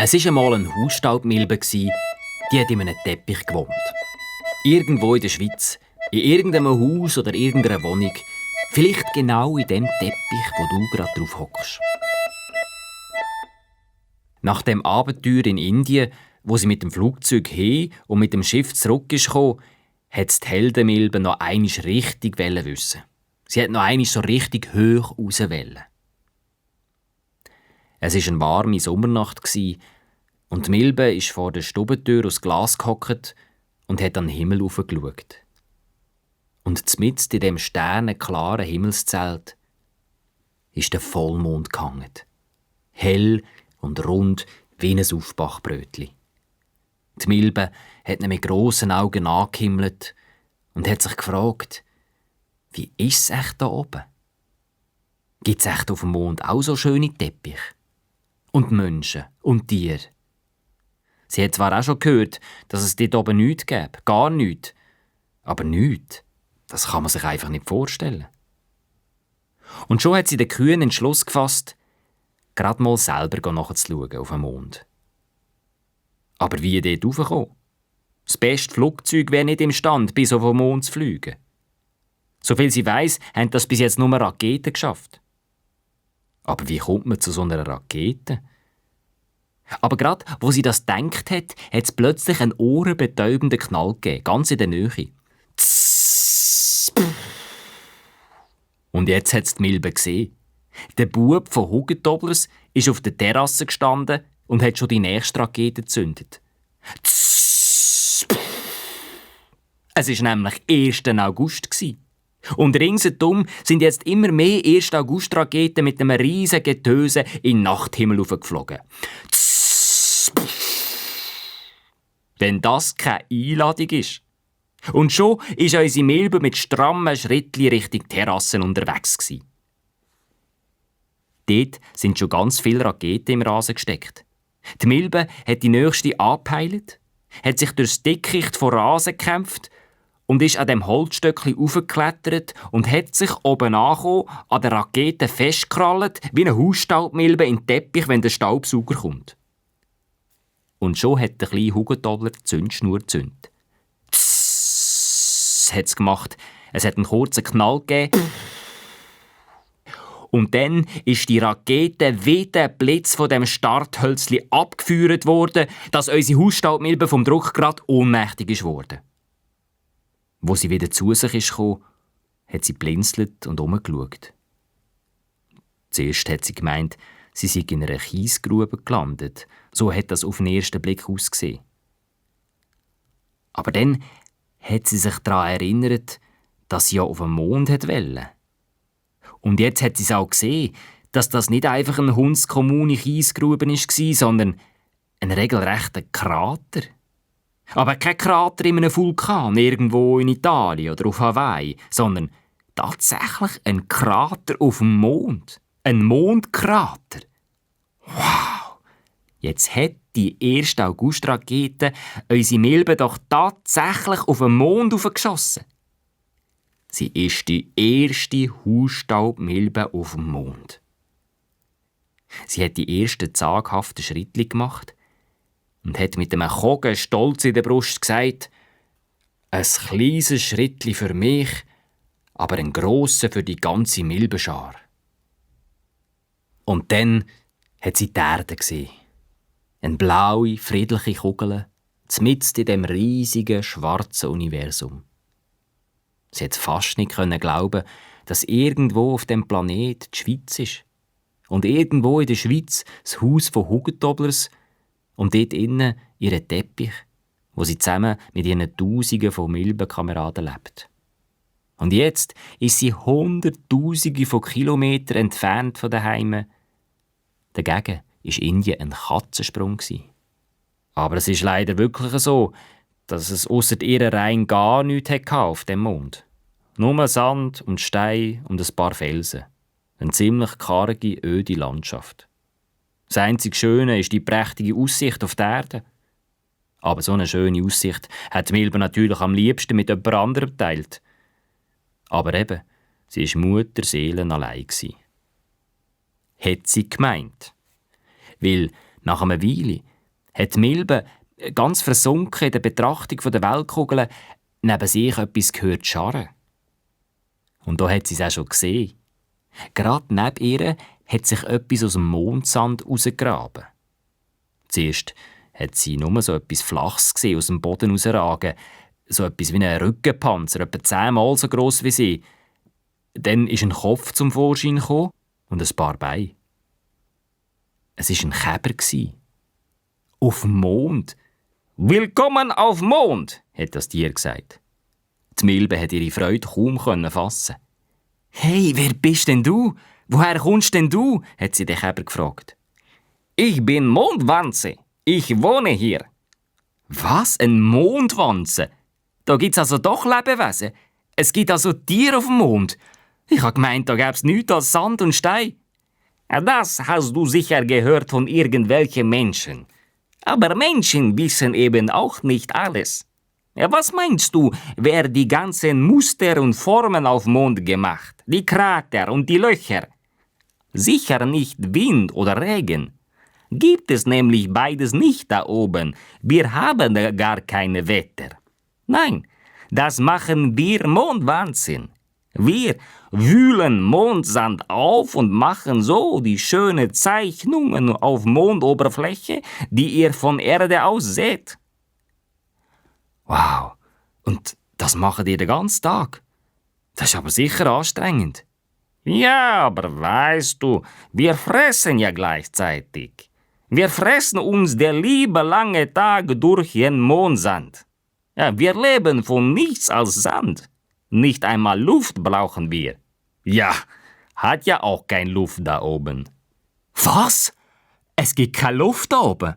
Es war einmal eine Hausstaubmilbe, die hat in einem Teppich gewohnt. Irgendwo in der Schweiz, in irgendeinem Haus oder irgendeiner Wohnung. Vielleicht genau in dem Teppich, wo du gerade drauf hockst. Nach dem Abenteuer in Indien, wo sie mit dem Flugzeug hin und mit dem Schiff zurück ist gekommen, hat die Heldenmilbe noch einmal richtig wissen. Sie hat noch einmal so richtig hoch raus wollen. Es war eine warme Sommernacht und die Milbe ist vor der Stubentür aus Glas gehockt und hat an den Himmel hochgeschaut. Und mitten in dem sternenklaren Himmelszelt ist der Vollmond gehangen. Hell und rund wie ein Aufbachbrötli. Die Milbe hat ihn mit grossen Augen angehimmelt und hat sich gefragt, wie ist es echt da oben? Gibt es echt auf dem Mond auch so schöne Teppiche? Und Menschen und Tiere? Sie hat zwar auch schon gehört, dass es dort oben nichts gäbe, gar nichts. Aber nichts, das kann man sich einfach nicht vorstellen. Und schon hat sie den kühnen Entschluss gefasst, gerade mal selber nachzuschauen auf den Mond. Aber wie dort raufkommen? Das beste Flugzeug wäre nicht imstande, bis auf den Mond zu fliegen. Soviel sie weiss, haben das bis jetzt nur Raketen geschafft. Aber wie kommt man zu so einer Rakete? Aber gerade, wo sie das gedacht hat es plötzlich einen ohrenbetäubenden Knall gegeben, ganz in der Nähe. Und jetzt hat es die Milbe gesehen. Der Bub von Hugentoblers ist auf der Terrasse gestanden und hat schon die nächste Rakete gezündet. Es war nämlich 1. August. Und ringsherum sind jetzt immer mehr 1. August-Raketen mit einem riesigen Getöse in den Nachthimmel hochgeflogen. Wenn das keine Einladung ist. Und schon ist unsere Milbe mit strammen Schrittchen Richtung Terrassen unterwegs gewesen. Dort sind schon ganz viele Raketen im Rasen gesteckt. Die Milbe hat die nächste angepeilt, hat sich durchs Dickicht von Rasen gekämpft und ist an dem Holzstöckchen aufgeklettert und hat sich oben angekommen, an der Rakete festgekrallt, wie eine Hausstaubmilbe in den Teppich, wenn der Staubsauger kommt. Und schon hat der kleine Hugentobler die Zündschnur gezündet. Tss, hat es gemacht. Es hat einen kurzen Knall gegeben. Und dann ist die Rakete wie der Blitz von dem Starthölzli abgefeuert worden, dass unsere Hausstaubmilbe vom Druck gerade ohnmächtig ist worden. Wo sie wieder zu sich ist gekommen, hat sie blinzelt und umgeschaut. Zuerst hat sie gemeint, sie sei in einer Kiesgrube gelandet. So hat das auf den ersten Blick ausgesehen. Aber dann hat sie sich daran erinnert, dass sie ja auf dem Mond wollte. Und jetzt hat sie es auch gesehen, dass das nicht einfach eine hundskommune Kiesgrube war, sondern ein regelrechter Krater. Aber kein Krater in einem Vulkan irgendwo in Italien oder auf Hawaii, sondern tatsächlich ein Krater auf dem Mond. Ein Mondkrater. Wow! Jetzt hat die 1. August-Rakete unsere Milbe doch tatsächlich auf den Mond geschossen. Sie ist die erste Hausstaubmilbe auf dem Mond. Sie hat die ersten zaghaften Schritte gemacht und hat mit einem Kogen Stolz in der Brust gesagt: «Ein kleines Schrittli für mich, aber ein grosser für die ganze Milbenschar.» Und dann hat sie die Erde gesehen. Eine blaue, friedliche Kugel, mitten in dem riesigen, schwarzen Universum. Sie konnte fast nicht glauben, dass irgendwo auf dem Planet die Schweiz ist. Und irgendwo in der Schweiz das Haus von Hugentoblers und dort innen ihren Teppich, wo sie zusammen mit ihren Tausenden von Milbenkameraden lebt. Und jetzt ist sie Hunderttausende von Kilometern entfernt von daheim. Dagegen war Indien ein Katzensprung. Aber es ist leider wirklich so, dass es ausser ihrer rein gar nichts auf dem Mond. Nur Sand und Stein und ein paar Felsen. Eine ziemlich karge, öde Landschaft. Das einzige Schöne ist die prächtige Aussicht auf die Erde. Aber so eine schöne Aussicht hat Milbe natürlich am liebsten mit jemand anderem geteilt. Aber eben, sie war Mutterseelen allein. Hat sie gemeint. Weil nach einer Weile hat Milbe, ganz versunken in der Betrachtung der Weltkugeln, neben sich etwas gehört scharren. Und da hat sie es auch schon gesehen. Gerade neben ihr hat sich etwas aus dem Mondsand herausgegraben. Zuerst hat sie nur so etwas Flaches gesehen, aus dem Boden herausragen, so etwas wie ein Rückenpanzer, etwa 10-mal so gross wie sie. Dann ist ein Kopf zum Vorschein gekommen und ein paar Beine. Es war ein Käfer. Auf dem Mond. «Willkommen auf dem Mond!» hat das Tier gesagt. Die Milbe hat ihre Freude kaum fassen. «Hey, wer bist denn du? Woher kommst denn du?» hat sie den Käfer gefragt. «Ich bin Mondwanze. Ich wohne hier.» «Was? Ein Mondwanze? Da gibt's also doch Lebewesen? Es gibt also Tiere auf dem Mond? Ich habe gemeint, da gäb's nichts als Sand und Stein.» «Das hast du sicher gehört von irgendwelchen Menschen. Aber Menschen wissen eben auch nicht alles. Was meinst du, wer die ganzen Muster und Formen auf dem Mond gemacht? Die Krater und die Löcher? Sicher nicht Wind oder Regen. Gibt es nämlich beides nicht da oben. Wir haben gar keine Wetter. Nein, das machen wir Mondwahnsinn. Wir wühlen Mondsand auf und machen so die schönen Zeichnungen auf Mondoberfläche, die ihr von Erde aus seht. Wow, und das machen ihr den ganzen Tag? Das ist aber sicher anstrengend. Ja, aber weißt du, wir fressen ja gleichzeitig. Wir fressen uns der liebe lange Tag durch den Mondsand. Ja, wir leben von nichts als Sand. Nicht einmal Luft brauchen wir. Ja, hat ja auch keine Luft da oben. Was? Es gibt keine Luft da oben?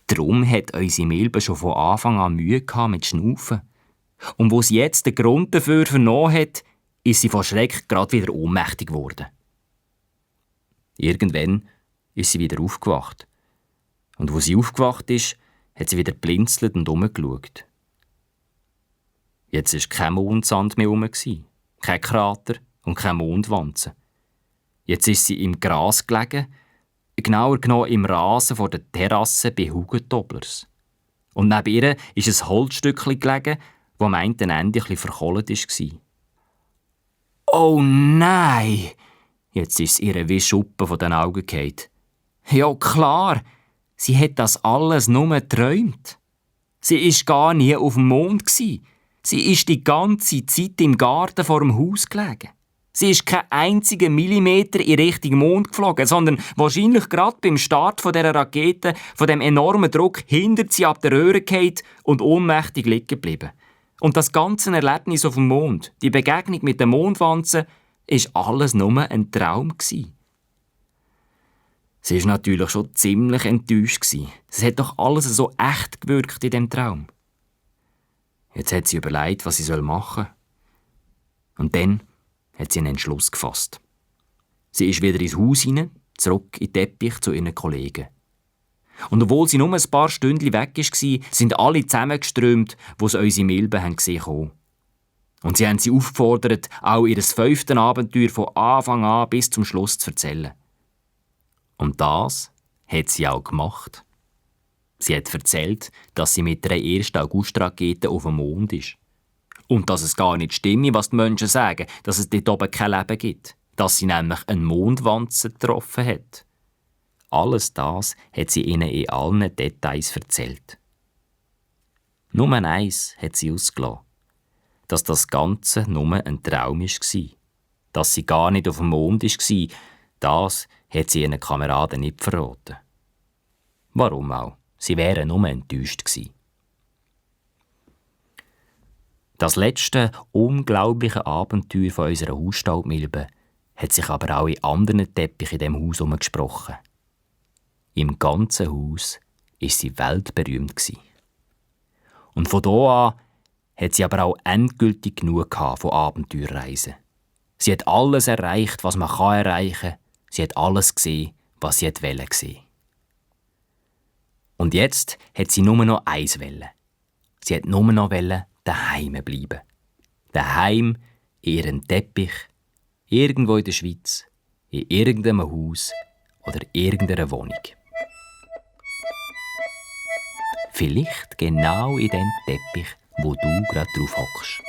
Darum hat unsere Milbe schon von Anfang an Mühe mit Schnaufen. Und wo sie jetzt den Grund dafür vernommen hat, ist sie vor Schreck gerade wieder ohnmächtig geworden. Irgendwann ist sie wieder aufgewacht. Und wo sie aufgewacht ist, hat sie wieder blinzelt und umgeschaut. Jetzt war kein Mondsand mehr herum, kein Krater und keine Mondwanze. Jetzt ist sie im Gras gelegen, genauer genommen im Rasen vor der Terrasse bei Hugentoblers. Und neben ihr ist ein Holzstückchen gelegen, das am einen Ende ein bisschen verkohlt war. «Oh nein!» Jetzt ist es ihr wie Schuppen von den Augen gefallen. Ja klar, sie hat das alles nur geträumt. Sie war gar nie auf dem Mond. Sie ist die ganze Zeit im Garten vor dem Haus gelegen. Sie ist keinen einzigen Millimeter in Richtung Mond geflogen, sondern wahrscheinlich gerade beim Start dieser Rakete, von dem enormen Druck, hinter sie ab der Röhre gefallen und ohnmächtig liegen geblieben. Und das ganze Erlebnis auf dem Mond, die Begegnung mit den Mondwanzen, war alles nur ein Traum. Sie war natürlich schon ziemlich enttäuscht. Es hat doch alles so echt gewirkt in dem Traum. Jetzt hat sie überlegt, was sie machen soll. Und dann hat sie einen Entschluss gefasst. Sie ist wieder ins Haus hinein, zurück in den Teppich zu ihren Kollegen. Und obwohl sie nur ein paar Stündchen weg war, sind alle zusammengeströmt, die sie unsere Milbe gesehen haben. Und sie haben sie aufgefordert, auch ihr 5. Abenteuer von Anfang an bis zum Schluss zu erzählen. Und das hat sie auch gemacht. Sie hat erzählt, dass sie mit der 1. August-Rakete auf dem Mond ist. Und dass es gar nicht stimmt, was die Menschen sagen, dass es dort oben kein Leben gibt. Dass sie nämlich einen Mondwanze getroffen hat. Alles das hat sie ihnen in allen Details erzählt. Nur eins hat sie ausgelassen. Dass das Ganze nur ein Traum war. Dass sie gar nicht auf dem Mond war, das hat sie ihren Kameraden nicht verraten. Warum auch? Sie wären nur enttäuscht gewesen. Das letzte unglaubliche Abenteuer von unserer Hausstaubmilbe hat sich aber auch in anderen Teppichen in diesem Haus herumgesprochen. Im ganzen Haus war sie weltberühmt gewesen. Und von da an hat sie aber auch endgültig genug von Abenteuerreisen. Sie hat alles erreicht, was man erreichen kann. Sie hat alles gesehen, was sie sehen. Und jetzt hat sie nur noch eins wollen. Sie hat nur noch daheim bleiben. Daheim in ihrem Teppich, irgendwo in der Schweiz, in irgendeinem Haus oder irgendeiner Wohnung. Vielleicht genau in dem Teppich, wo du gerade drauf hockst.